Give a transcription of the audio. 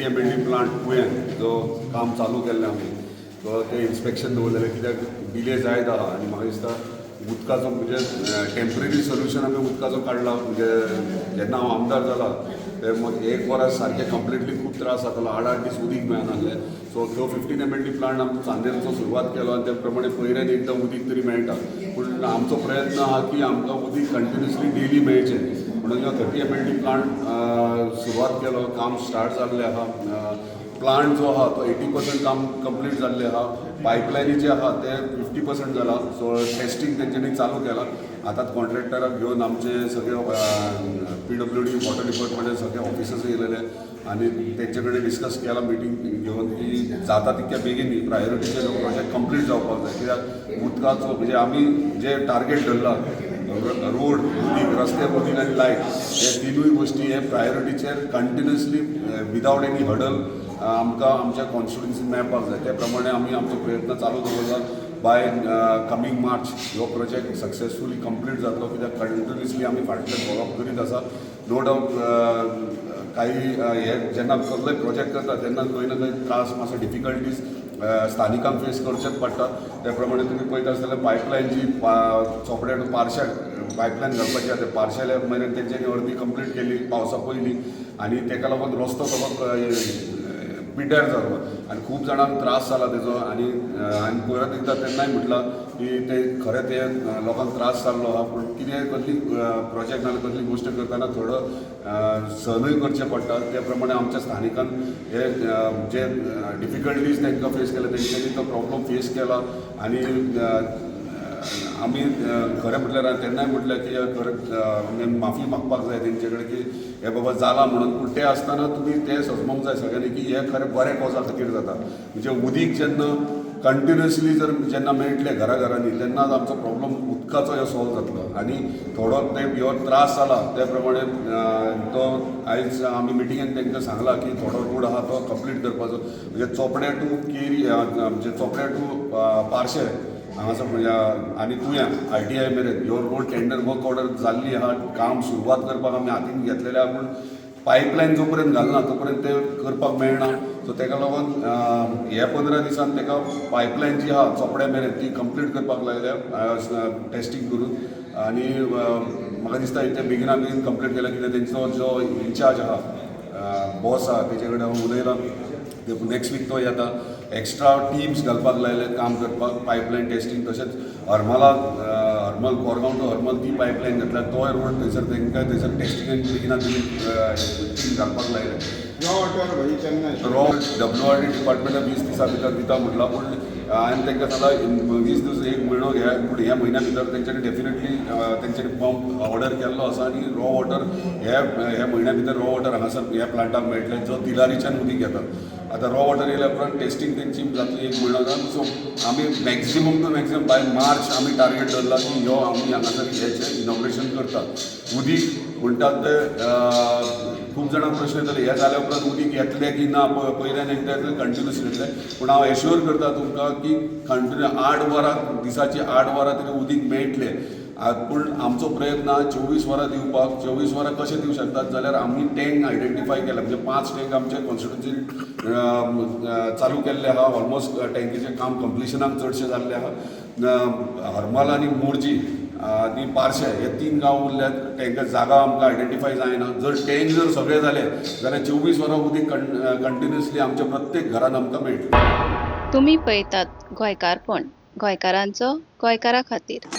MLD plant तुयें जो काम चालू केल्लें आमी, तो तें इन्स्पेक्शन दवरलेलें, कित्याक डिले जायत आहा. आनी म्हाका दिसता उदकाचो म्हणजे टेम्पररी सोल्युशन आमी उदकाचो काडला. म्हणजे जेन्ना हांव आमदार जाला ते मग एक वरां सारकें कंप्लिटली खूब त्रास जातालो, आठ आठ दीस उदीक मेळनासलें. सो तो 15 एमएलडी प्लांट आमी चांदेरचो सुरवात केलो आनी त्या प्रमाणे पयऱ्यान एकदां उदीक तरी मेळटा. पूण आमचो प्रयत्न आहा की आमकां उदीक कंटिन्युअसली डेली मेळचें म्हणून 30 एमएलडी प्लांट सुरवात केलो. काम स्टार्ट जाल्लें आहा. प्लांट जो आहा तो 80% काम कंप्लीट जाल्लें आहा. पायपलायनी जे आहा ते 50% जाला. सो टेस्टींग तेंच्यांनी चालू केलां. आतांच कॉन्ट्रॅक्टराक घेवन आमचे सगळे पीडब्ल्यूडी, वॉटर डिपार्टमेंटाचे सगळे ऑफिसर्स येयलेले आनी तेंचे कडेन डिस्कस केला मिटींग घेवन की जाता तितक्या बेगीन प्रायोरिटीचे प्रोजेक्ट कंप्लीट जावपाक जाय, कित्याक उदकाचो म्हणजे आमी जे टार्गेट धरला, रोड, उदीक, रस्ते, उदीक आनी लायट, हे तिनूय गोश्टी हे प्रायोरिटीचेर कंटिन्युअसली विदावट एनी हडल आमकां आमच्या कॉन्स्टिट्युन्सीन मेळपाक जाय. त्या प्रमाणे आमी आमचो प्रयत्न चालू दवरला. बाय कमींग मार्च हो प्रोजेक्ट सक्सेसफुली कंप्लीट जातलो, कित्याक कंटिन्युअसली आमी फाटल्यान फॉलोअप करीत आसा. नो डावट, काही हे जेन्ना कसलोय प्रोजेक्ट करता तेन्ना खंय ना खंय त्रास, मातसो डिफिकल्टीज स्थानिकांक फेस करचेच पडटा. त्या प्रमाणे तुमी पळयता आसतले, पायपलायन जी चोपड्या टू पारश्या पायपलायन घालपाची आहा, ते पार्शेल्या मेरेन तेंच्यांनी अर्दी कंप्लीट केली पावसा पयलीं आनी तेका लागून रस्तो सगळो पिड्ड्यार जालो आनी खूब जाणांक त्रास जाला तेजो. आनी हांवें परत एकदां तेन्नाय म्हटलां की ते खरें ते लोकांक त्रास जाल्लो आहा, पूण कितें कसली प्रोजेक्ट नाल्यार कसली गोश्ट करतना थोडो सहनूय करचें पडटा. त्या प्रमाणे आमच्या स्थानिकान हे जे डिफिकल्टीज तांकां फेस केले, तेंच्यांनी तो प्रॉब्लम फेस केला. आनी आमी खरें म्हटल्यार हांवें तेन्नाय म्हटलें की खरें माफी मागपाक जाय तेंचे कडेन की हे बाबा जाला म्हणून. पूण तें आसतना तुमी तें समजूंक जाय सगळ्यांनी की हें खरें बरें कॉजा खातीर जाता. म्हणजे उदीक जेन्ना कंटिन्युअसली जर जेन्ना मेळटलें घरा घरांनी, तेन्नाच आमचो प्रॉब्लम उदकाचो हो सॉल्व जातलो. आनी थोडो तेंप ह्यो त्रास जाला, त्या प्रमाणे तो आयज आमी मिटिंगेन तांकां सांगलां की थोडो रोड आहा तो कंप्लीट करपाचो, म्हणजे चोपड्या टू केरी, म्हणजे चोपड्या टू पार्शे हांगासर, म्हणजे आनी तुयां आयटीआय मेरेन ह्यो रोड टेंडर वर्क ऑर्डर जाल्ली आहा. काम सुरवात करपाक आमी हातीन घेतलेलें आहा, पूण पायपलायन जो पर्यंत घालना तो पर्यंत तें करपाक मेळना. सो तेका लागून ह्या 15 दिसान तेका पायपलायन जी आहा चोपड्या मेरेन ती कंप्लीट करपाक लायल्या टेस्टींग करून. आनी म्हाका दिसता ते बेगिना बेगीन कंप्लीट केलें, कित्याक तेंचो जो इन्चार्ज आहा, बॉस आहा, तेजे कडेन हांव उलयलां. नेक्स्ट वीक तो येता. एक्स्ट्रा टिम्स घालपाक लायले काम करपाक, पायपलायन टेस्टींग. तशेंच हरमला, हरमल, कोरगांव टू हरमल ती पायपलायन घातल्या, तोय रोड थंयसर तांकां थंयसर टेस्टिंगाक बेगिना बेगीन टीम घालपाक लायले. रॉ वॉटर भाई केन्ना? रॉ डब्ल्यूआरडी डिपार्टमेंटान 20 दिसां भितर दिता म्हटलां, पूण हांवें तांकां सांगलां, 20 दीस, एक म्हयनो घे, पूण ह्या म्हयन्या भितर तेंच्यांनी डेफिनेटली तेंच्यांनी पंप ऑर्डर केल्लो आसा आनी रॉ वॉटर ह्या ह्या म्हयन्या भितर रॉ वॉटर हांगासर ह्या प्लांटाक मेळटलें, जो तिलारीच्यान उदीक येता. आतां रॉ वॉटर येयल्या उपरांत टेस्टींग तेंची जातली एक म्हयनो. सो आमी maximum to maximum by March आमी टार्गेट धरला की ह्यो आमी हांगासर हेचें इनॉग्रेशन करतात. उदीक म्हणटात ते खूब जाणांक प्रश्न येतले, हे जाल्या उपरांत उदीक येतलें की ना, पयल्यान एकदां येतलें, कंटिन्युअस येतलें. पूण हांव एश्योर करता तुमकां की कंटिन्यू 8 वरां, दिसाची 8 वरां तरी उदीक मेळटलें. पूण आमचो प्रयत्न आहा 24 वरां दिवपाक. 24 वरां कशें दिवं शकतात जाल्यार आमी टँक आयडेंटिफाय केला, म्हणजे पांच टँक आमचे कॉन्स्टिट्युन्सी चालू केल्ले आहा. ऑलमोस्ट टँकीचें काम कंप्लिशनाक चडशें जाल्लें आहा. हरमल आनी मोरजी आनी पार्शे हे तीन गांव उरल्यात, टँक जागा आमकां आयडेंटिफाय जायना. जर टँक जर सगळे जाले जाल्यार 24 वरां उदीक कंटिन्युअसली आमच्या प्रत्येक घरान आमकां मेळटलें. तुमी पळयतात गोंयकारपण, गोंयकारांचो गोंयकारा खातीर.